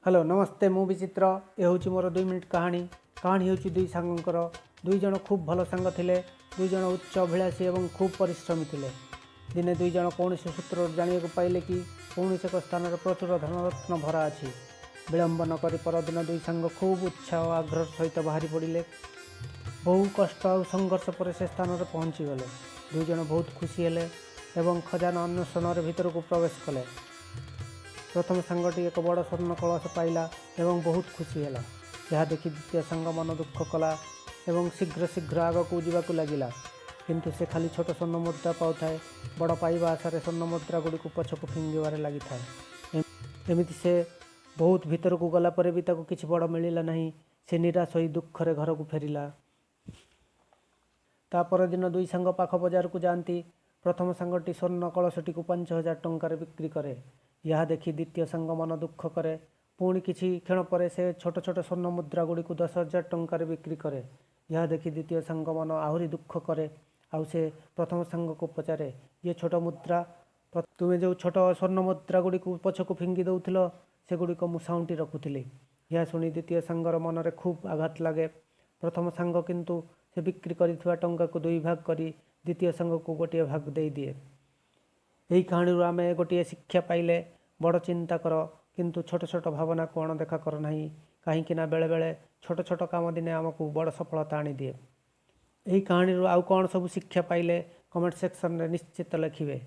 Hello, ନମସ୍ତେ, ମୁଁ ବିଚିତ୍ର। ଏ ହେଉଛି ମୋର 2 ମିନିଟ୍ କାହାଣୀ। କାହାଣୀ ହେଉଛି ଦୁଇ ସାଙ୍ଗଙ୍କର। ଦୁଇ ଜଣ ଖୁବ୍ ଭଲ ସାଙ୍ଗ ଥିଲେ। ଦୁଇ ଜଣ ଉଚ୍ଚ ଅଭିଳାଷୀ ଏବଂ ଖୁବ୍ ପରିଶ୍ରମୀ ଥିଲେ। ଦିନେ ଦୁଇ ଜଣ କୌଣସି ସୂତ୍ରରୁ ଜାଣିବାକୁ ପାଇଲେ କି କୌଣସି ଏକ ସ୍ଥାନରେ ପ୍ରଚୁର ଧନରତ୍ନ ଭରା ଅଛି। ବିଳମ୍ବ ନ କରି ପରଦିନ ଦୁଇ ସାଙ୍ଗ ଖୁବ୍ ଉତ୍ସାହ ଓ ଆଗ୍ରହ ସହିତ ବାହାରି ପଡ଼ିଲେ। ବହୁ କଷ୍ଟ ଆଉ ସଂଘର୍ଷ ପରେ ସେ ସ୍ଥାନରେ ପହଞ୍ଚିଗଲେ। ଦୁଇ ଜଣ ବହୁତ ଖୁସି ହେଲେ ଏବଂ ଖଜାନା ଅନ୍ୱେଷଣରେ ଭିତରକୁ ପ୍ରବେଶ କଲେ। ପ୍ରଥମ ସାଙ୍ଗଟି ଏକ ବଡ଼ ସ୍ୱର୍ଣ୍ଣ କଳସ ପାଇଲା ଏବଂ ବହୁତ ଖୁସି ହେଲା। ଏହା ଦେଖି ଦ୍ୱିତୀୟ ସାଙ୍ଗ ମନ ଦୁଃଖ କଲା ଏବଂ ଶୀଘ୍ର ଶୀଘ୍ର ଆଗକୁ ଯିବାକୁ ଲାଗିଲା। କିନ୍ତୁ ସେ ଖାଲି ଛୋଟ ସ୍ୱର୍ଣ୍ଣ ମୁଦ୍ରା ପାଉଥାଏ। ବଡ଼ ପାଇବା ଆଶାରେ ସ୍ୱର୍ଣ୍ଣ ମୁଦ୍ରା ଗୁଡ଼ିକୁ ପଛକୁ ଫିଙ୍ଗିବାରେ ଲାଗିଥାଏ। ଏମିତି ସେ ବହୁତ ଭିତରକୁ ଗଲା ପରେ ବି ତାକୁ କିଛି ବଡ଼ ମିଳିଲା ନାହିଁ। ସେ ନିରାଶ ହୋଇ ଦୁଃଖରେ ଘରକୁ ଫେରିଲା। ତା ପରଦିନ ଦୁଇ ସାଙ୍ଗ ପାଖ ବଜାରକୁ ଯାଆନ୍ତି। ପ୍ରଥମ ସାଙ୍ଗଟି ସ୍ୱର୍ଣ୍ଣ କଳସଟିକୁ 5000 ଟଙ୍କାରେ ବିକ୍ରି କରେ। ଏହା ଦେଖି ଦ୍ୱିତୀୟ ସାଙ୍ଗ ମନ ଦୁଃଖ କରେ। ପୁଣି କିଛି କ୍ଷଣ ପରେ ସେ ଛୋଟ ଛୋଟ ସ୍ୱର୍ଣ୍ଣ ମୁଦ୍ରା ଗୁଡ଼ିକୁ 10,000 ଟଙ୍କାରେ ବିକ୍ରି କରେ। ଏହା ଦେଖି ଦ୍ୱିତୀୟ ସାଙ୍ଗ ମନ ଆହୁରି ଦୁଃଖ କରେ ଆଉ ସେ ପ୍ରଥମ ସାଙ୍ଗକୁ ପଚାରେ, "ଇଏ ଛୋଟ ମୁଦ୍ରା, ତୁମେ ଯେଉଁ ଛୋଟ ସ୍ୱର୍ଣ୍ଣ ମୁଦ୍ରା ଗୁଡ଼ିକୁ ପଛକୁ ଫିଙ୍ଗି ଦେଉଥିଲ, ସେଗୁଡ଼ିକ ମୁଁ ସାଉଁଟି ରଖୁଥିଲି।" ଏହା ଶୁଣି ଦ୍ୱିତୀୟ ସାଙ୍ଗର ମନରେ ଖୁବ୍ ଆଘାତ ଲାଗେ। ପ୍ରଥମ ସାଙ୍ଗ କିନ୍ତୁ ସେ ବିକ୍ରି କରିଥିବା ଟଙ୍କାକୁ ଦୁଇ ଭାଗ କରି ଦ୍ୱିତୀୟ ସାଙ୍ଗକୁ ଗୋଟିଏ ଭାଗ ଦେଇଦିଏ। ଏହି କାହାଣୀରୁ ଆମେ ଗୋଟିଏ ଶିକ୍ଷା ପାଇଲେ: ବଡ଼ ଚିନ୍ତା କର, କିନ୍ତୁ ଛୋଟ ଛୋଟ ଭାବନାକୁ ଅଣଦେଖା କର ନାହିଁ। କାହିଁକି ନା ବେଳେବେଳେ ଛୋଟ ଛୋଟ କାମ ଦିନେ ଆମକୁ ବଡ଼ ସଫଳତା ଆଣିଦିଏ। ଏହି କାହାଣୀରୁ ଆଉ କ'ଣ ସବୁ ଶିକ୍ଷା ପାଇଲେ, କମେଣ୍ଟ ସେକ୍ସନରେ ନିଶ୍ଚିତ ଲେଖିବେ।